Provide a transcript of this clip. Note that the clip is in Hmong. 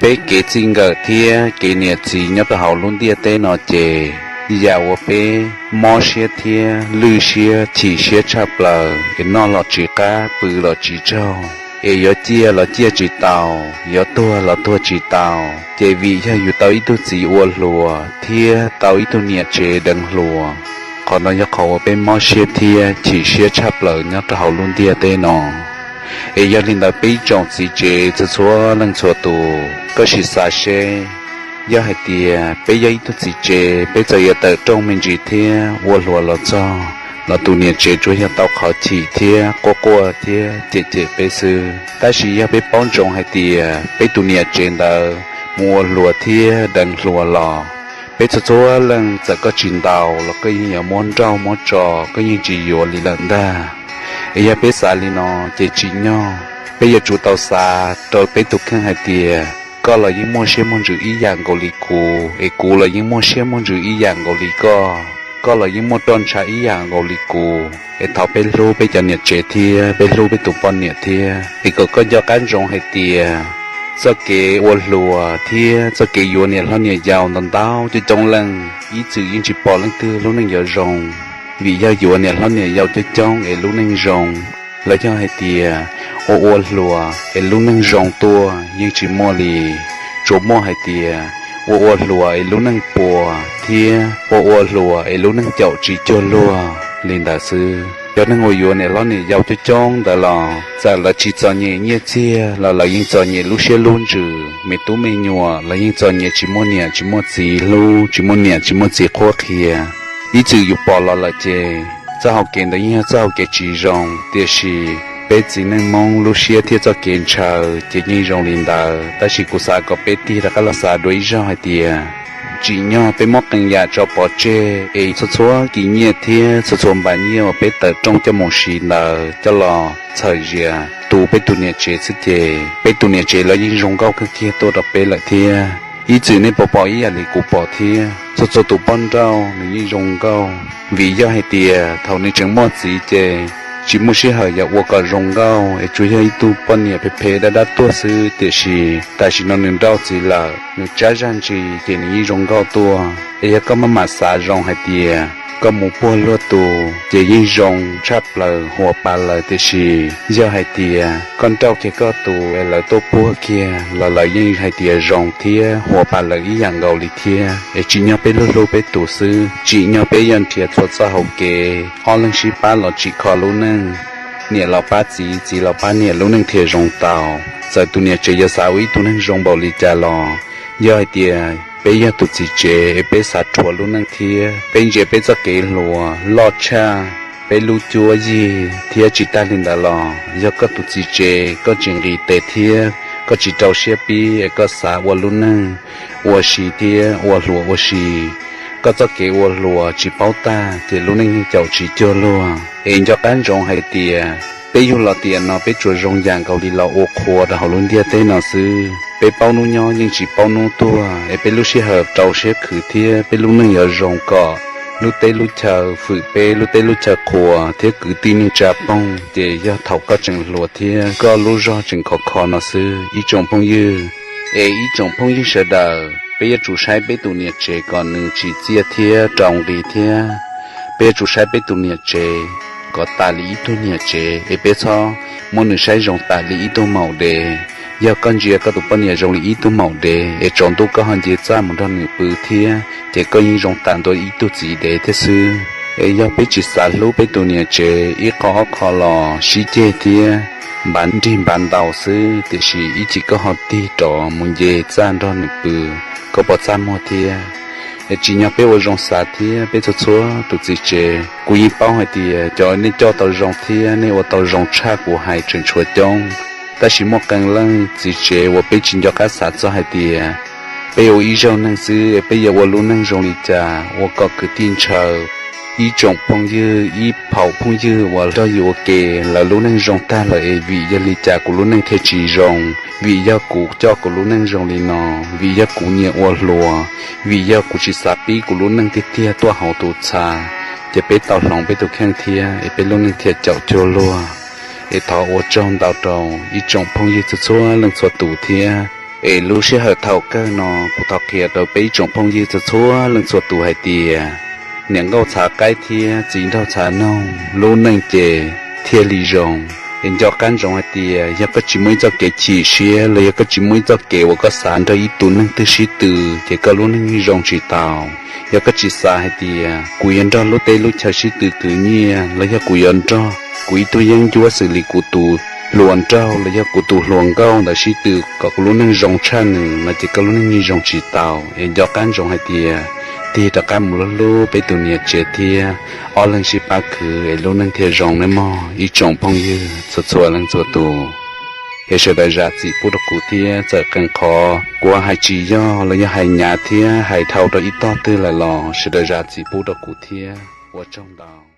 Peb kev txij nkawm thiab kev niam txiv nyob rau hauv lub ntiaj teb no ces yam uas peb mob siab thiab lwj siab chim siab tshaj plaws es noj los tsis qab pw los tsis tsaug, es yuav ciaj los ciaj tsis tau, yuav tuag los tuag tsis tau, ces vim yog yus tau ib tug txiv ua hluas thiab tau ib tug niam tsev deev hluas. Qhov no yog qhov uas peb mob siab thiab chim siab tshaj plaws nyob rau hauv lub ntiaj teb no. Es yog li ntawd peb ib tsoom txiv tsev txhua txhua leej txhua tus, koj sim xav seb, yog hais tias peb yog ib tug txiv tsev, peb txawm yuav tawm rooj me ntsis thiab ua hluas los txog los tus niam tsev tsuas yog tau qhov chim thiab quaj quaj thiab cem cem peb xwb. Tab sis yog peb paub ntsoov hais tias peb tus niam tsev ntawd mus ua hluas thiab deev hluas los, peb txhua txhua leej txawm koj tsis ntaus los koj yeej yuav muab nrauj muab tso, koj yeej tsis yuav li lawm ntag. Es yog peb xav li no ces tsim nyog peb yuav tsum tau xav rau peb tus kheej hais tias koj los yeej muaj siab muaj ntsws ib yam nkaus li kuv, es kuv los yeej muaj siab muaj ntsws ib yam nkaus li koj, koj los yeej muaj roj ntsha ib yam nkaus li kuv. Es thov peb hlub peb cov niam tsev thiab peb hlub peb tus poj niam thiab, es kom koj nco qab ntsoov hais tias txoj kev ua hluas thiab txoj kev yuav niam hlob niam yau ntau ntau coob coob leej ib txwm yeej tsis pom leej twg lub neej yuav zoo. Vim yog yuav niam hlob niam yau coob coob es lub neej zoo, los yog hais tias ua ua hluas es lub neej zoo tuaj yeej tsis muaj li. Tsuas muaj hais tias ua ua hluas es lub neej puas thiab ua ua hluas es lub neej caum tsis cuag luag li ntawd xwb. Cov neeg uas yuav niam hlob niam yau coob coob ntawd los txawm lawv tsis txom nyem nyiaj txiag los lawv yeej txom nyem lub siab lub ntsws, me tub me nyuam los yeej txom nyem tsis muaj niam tsis muaj txiv hlub, tsis muaj niam tsis muaj txiv qhuab qhia. Ib txwm yus pom los lawm ces txoj hau kev ntawd yeej yog txoj hau kev tsis zoo, tiam sis peb txiv neej Hmoob lub siab thiab txoj kev ntshaw ces yeej zoo li ntawd. Tab sis kuv xav kom peb tig rov qab los xav dua ib zaug hais tias tsim nyog peb muab qee yam tso pov tseg es txhua txhua kis nyiaj thiab txhua txhua npav nyiaj uas peb tawm rooj coj mus siv ntawd coj los txhawm zias tu peb tus niam tsev xwb ces peb tus niam tsev los yeej zoo nkauj kawg kiag tuaj rau peb lawm thiab. Ib txwm nej puas pom ib yam li kuv pom thiab, txhua txhua tus poj nrauj nws yeej zoo nkauj, vim yog hais tias thaum nws tseem muaj txiv ces tsis muaj sij hawm yuav ua kom zoo nkauj es tsuas yog ib tug poj niam phem phem dab dab tuag xwb, tiam sis tam sim no nws nrauj txiv lawm nws tsab zaj ntsis ces nws yeej zoo nkauj tuaj. Es yog koj maj mam xav zoo hais tias koj mus puag luag tus ces yeej zoo tshaj plaws huas pas lawm, tiam sis yog hais tias koj nrauj kiag koj tus es lawv tuaj puag kiag los lawv yeej hais tias zoo thiab huas pas lawm ib yam nkaus li thiab. Es tsim nyog peb hlub hlub peb tus xwb, tsim nyog peb yuav nrhiav txhua txoj hau kev ob leeg sib pab los tsim kho lub neej, niam los pab txiv, txiv los pab niam lub neej thiaj zoo tau. Txawm tus niam tsev yuav xav ua ib tug neeg zoo npaum li cas los yog hais tias peb yog tus txiv tsev es peb xav rhuav lub neej thiab peb ntsia peb txoj kev hluas loj tshaj peb lub cuab yig thiab tsis tag li ntawd los yog koj tus txiv tsev koj tsis nqis tes thiab koj tsis rau siab pib es koj xav ua lub neej ua si thiab ua hluas ua si, koj txoj kev ua hluas tsis paub tag ces lub neej yeej caum tsis cuag luag. Es nco qab ntsoov hais tias peb yug los tiam no peb tsuas zoo yam nkaus li los ua qhua rau hauv lub ntiaj teb no xwb. Peb paub hnub nyob yeej tsis paub hnub tuag, es peb lub sij hawm rau siab khwv thiab peb lub neej yuav zoo kom lub teb lub chaw fwm peb lub teb lub chaw qhuas thiab kwv tij neej tsa ploog ces yog thaum koj tseem hluas thiab koj lub zog tseem khov kho no xwb ib tsoom phooj ywg. Es ib tsoom phooj ywg sawv daws, peb yuav tsum saib peb tus niam tsev kom nws tsim txiaj thiab rau nqi thiab. Peb yuav tsum saib peb tus niam tsev kom tas li ib tug niam tsev es peb txhob muab nws saib zoo tas li ib tug maum dev. Yog koj ntsia koj tus poj niam zoo li ib tug maum dev es tsaus ntuj koj ho nce txaj mus nrog nws pw thiab ces koj yeej zoo tas ntua ib tug txiv dev thiab xwb. Es yog peb tsis xav hlub peb tus niam tsev ib qho ob qho los sib ceg thiab npav nrig npav ntaus xwb, tiam sis ib chim koj ho tig rov mus nce txaj nrog nws pw, koj puas txaj muag thiab? Es tsim nyog peb ua zoo xav thiab peb txhua txhua tus txiv tsev. Kuv yeej paub hais tias cov nej coj tau zoo thiab nej ua tau zoo tshaj kuv hais tseem tshuav coob, tab sis muaj qee leej txiv tsev uas peb tsis nco qab xav txog hais tias peb ua ib zaug neeg xwb peb yuav ua lub neej zoo li cas ua kom kwv tij ntshaw. Ib tsoom phooj ywg, ib phaum phooj ywg uas nrog yus ua ke, lawv lub neej zoo tag lawm es vim yog li cas kuv lub neej thiaj tsis zoo? Vim yog kuv coj kuv lub neej zoo li no, vim yog kuv nyiam ua hluas, vim yog kuv tsis xav pib kuv lub neej tiag tiag tuaj hauv tus txha, ces peb tau hloov peb tus kheej thiab es peb lub neej thiaj caum cuag luag. Es thov ua tsaug ntau rau ib tsoom phooj ywg txhua txhua leej txhua tus thiab. Es lub sij hawm thaum kawg no kuv thov qhia rau peb ib tsoom phooj ywg txhua txhua leej txhua tus hais tias, niam nkauj txhav qaib thiab txiv nraug txhav noog, lub neej ces thiaj li zoo. Es nco qab ntsoov hais tias yog koj tsis muaj ib txoj kev chim siab los yog koj tsis muaj ib txoj kev uas koj xav nrog ib tug neeg twg sib tw, ces koj lub neej yeej zoo tsis tau. Yog koj tsis xav hais tias kuv yuav nrog lub teb lub chaw sib tw khwv nyiaj, los yog kuv yuav nrog kuv ib tug yeeb ncuab xws li kuv tus hluas nraug los yog kuv tus hluas nkauj ntawd sib tw kom kuv lub neej zoo tshaj nws no ces koj lub neej yeej zoo tsis tau. Es nco qab ntsoov hais tias tig rov qab mus hlub hlub peb tus niam tsev thiab ob leeg sib pab khwv es lub neej thiaj zoo nawb mog ib tsoom phooj ywg txhua txhua leej txhua tus. Es sawv daws zam txim pub rau kuv thiab, txawm qee qhov kuv hais tsis yog los yog hais hnyav thiab hais dhau rau ib tog twg lawm los sawv daws zam txim pub rau kuv thiab, ua tsaug ntau.